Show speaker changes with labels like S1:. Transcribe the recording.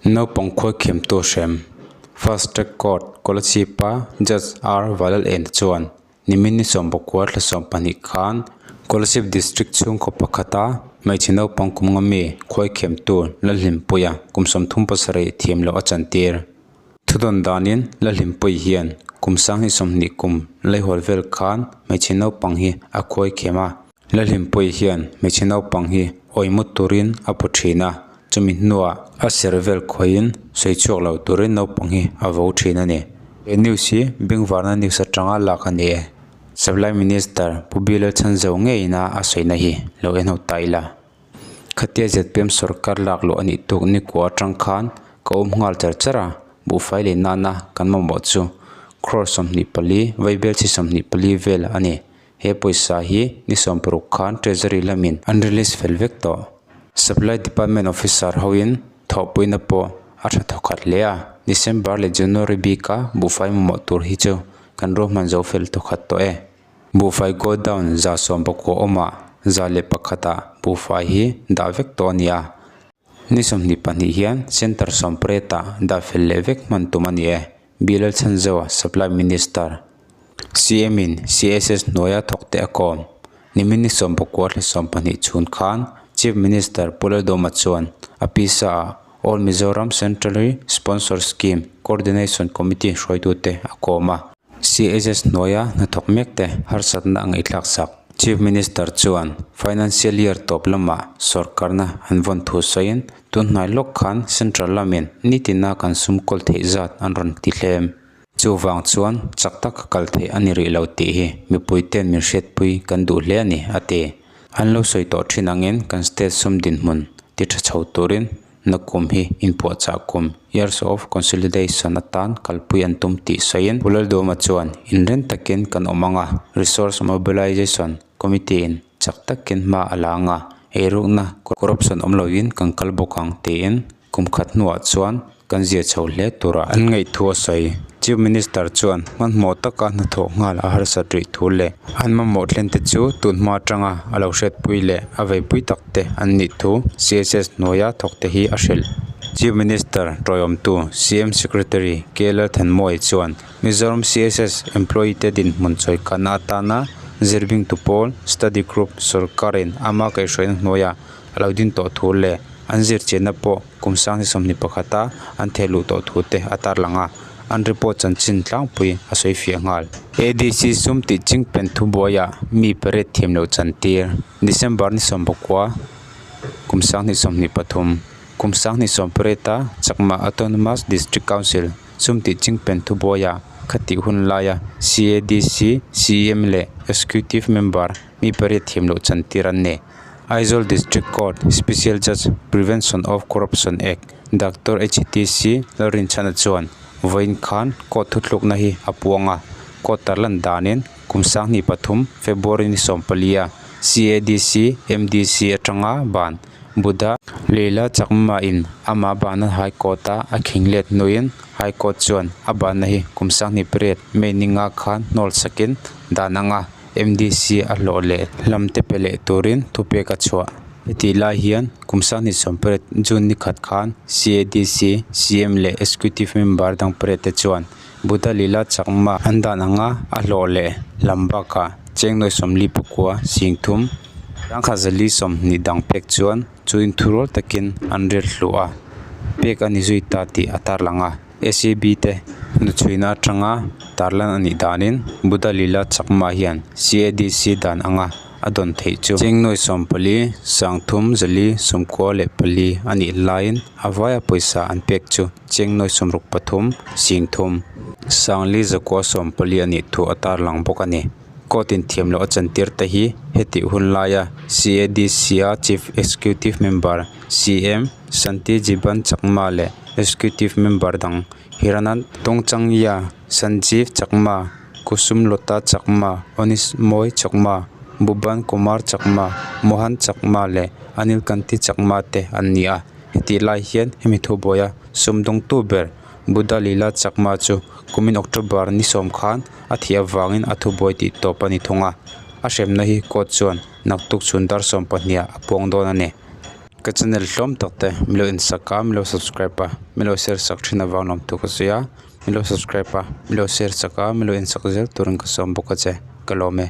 S1: Naupang khuaikhiamtu hrem, Fast Track Court, Kolasib-a Judge R Valal-ena chuan nimin ni sawmpakua thla sawmpahnih khan Kolasib District chhungkaw pakhata hmeichhe naupang kum nga mi khuaikhiamtu Lalhlimpuia kum 37 thiam loh a chantir. Thudawn danin Lalhlimpuii hian kum 2020 kum leihawl vel khan hmeichhe naupang hi a khuaikhiam a. Lalhlimpuii hian hmeichhe naupang hi awihmut turin a pu thin a, chumi hnuah a ser vel khawihin sawi chhuak lo turin naupang hi a vo thin a ni. He news hi Bengvarna news atanga lak a ni e. Supply Minister Pu Bilal Chhanzo ngeina a sawina hi lo en ho ta ila. Khatia zpm sorkar lak luh a nih tuk nikua atang khan ka awm nghal char char a, buhfai leh nana kan mamawh chu crore 24, vaibelchhi 24 vel a ni. He pawisa hi ni 60 khan Treasury lamin an release fel vek tawh. Supply Department officer hoin thawhpuina pawh a tha thawkhat hle a, December leh January bika buhfai mamawh tur hi chu kan ruahman zo fel thawkhat tawh e. Buhfai godown 119 awmah 101ah buhfai hi dah vek tawh a ni a. Ni 22 hian Centre sawmpariatah dah fel leh vek hman tum a ni e. Bilal Chhanzoa, Supply Minister, CM in CSS hnuaia thawk te a kawm. Nimin ni 19 thla 12 chhun khan Chief Minister Pu Lalduhoma chuan a pisa ah All Mizoram Centrally Sponsored Scheme Coordination Committee hruaitute a kawm a. CSS hnuaia hnathawk mek te harsatna a ngaihthlak sak. Chief Minister chuan Financial Year tawp lamah sorkarna an vawn thu sawiin tun hnai lawk khan Central lamin nitina kan sum kawl theih zat an rawn ti hlem. Chuvang chuan chak taka kal theih a ni rih lo tih hi mipui ten min hriatpui kan duh hle a ni, a ti. An lo sawi tawh thin angin kan state sum dinhmun ti tha chho turin Nakum hi inpuahchah kum, Years of Consolidation, atan kalpui an tum tih sawiin Pu Lalduhoma chuan inren takin kan awm ang a, Resource Mobilization Committee in chak takin hma a la ang a, eirukna, corruption, awm loin kan kal bawk ang tiin kum khat hnuah chuan kan zia chho hle tura an ngaih thu a sawi. Chief Minister chuan hmanhmawh taka hnathawh nghal a harsat rih thu leh an mamawh thlen te chu tun hma atanga a lo hriatpui leh a veipui tak te an nih thu CSS hnuaia thawk te hi a hrilh. Chief Minister tawiawmtu CM Secretary K Lalthanmawia chuan Mizoram CSS employee te dinhmun chawikhatna atana zirbingtu pawl study group sorkarin ama kaihhruaina hnuaia a lo din tawh thu leh an zirchianna pawh kum 2021 a an theh luh tawh thu te a tarlang a, an report chanchin tlangpui a sawi fiah nghal. ADC sum tih chingpen thubuaiah mi pariat thiam loh chantir, December ni 19, kum 2023, kum 2018 a Chakma Autonomous District Council sum tih chingpen thubuaiah khatih hun laia CADC, CEM leh Executive Member mi pariat thiam loh chantir an ni. Aizawl District Court Special Judge Prevention of Corruption Act Doctor HTC Lalrinchhana chuan vawiin khan court thuthlukna hi a puang a, court tarlan danin kum 2003 February ni 14 a CADC MDC atanga ban Buddha Leila Chakma in amah bana High Court a a khing let hnuin High Court chuan a banna hi kum 2008 May ni nga khan hnawl sakin dan anga. MDC a hlawh leh hlam te pe leh turin thupek a chhuah. Hetih lai hian kum 2018 June ni khat khan CADC, CM leh Executive Member dang pariat te chuan Buddha Lila Chakma an dan anga a hlawh leh hlam bakah cheng nuai 44 singthum 1020 dang pek chuan chu inthurual takin an riat hluh a, pek a ni zui ta tih a tarlang a. ACB te hnuchhuina atanga tarlan a nih danin Buddha Lila Chakma hian CADC dan anga a dawn theih chu cheng nuai 14 sangthum zali 94 a nih laiin a vaia pawisa an pek chu cheng nuai 63 singthum sangli zakua 14 a nih thu a tarlang bawk a ni. Court in thiam loh a chantir te hi hetih hun laia CADC a Chief Executive Member CM Shanti Jiban Chakma leh Executive Member dang Hiranand Tongchangya, Sanjeev Chakma, Kusum Lota Chakma, Onismoy Chakma, Bhuban Kumar Chakma, Mohan Chakma leh Anil Kanti Chakma te an ni a. Hetih lai hian hemi thubuaia sumdawngtu ber Buddha Lila Chakma chu kumin October ni 10 khan a thih avangin a thubuai tih tawp a ni thung a. A hremna hi court chuan naktuk chhun dar 12 ah a puang dawn a ni. Ka channel hlawm tak te min lo en sak a min lo subscribe a min lo share sak thin avang lawm thu ka sawi a min lo subscribe a min lo share sak a min lo en sak zel turin ka sawm bawk a che ka lawm e.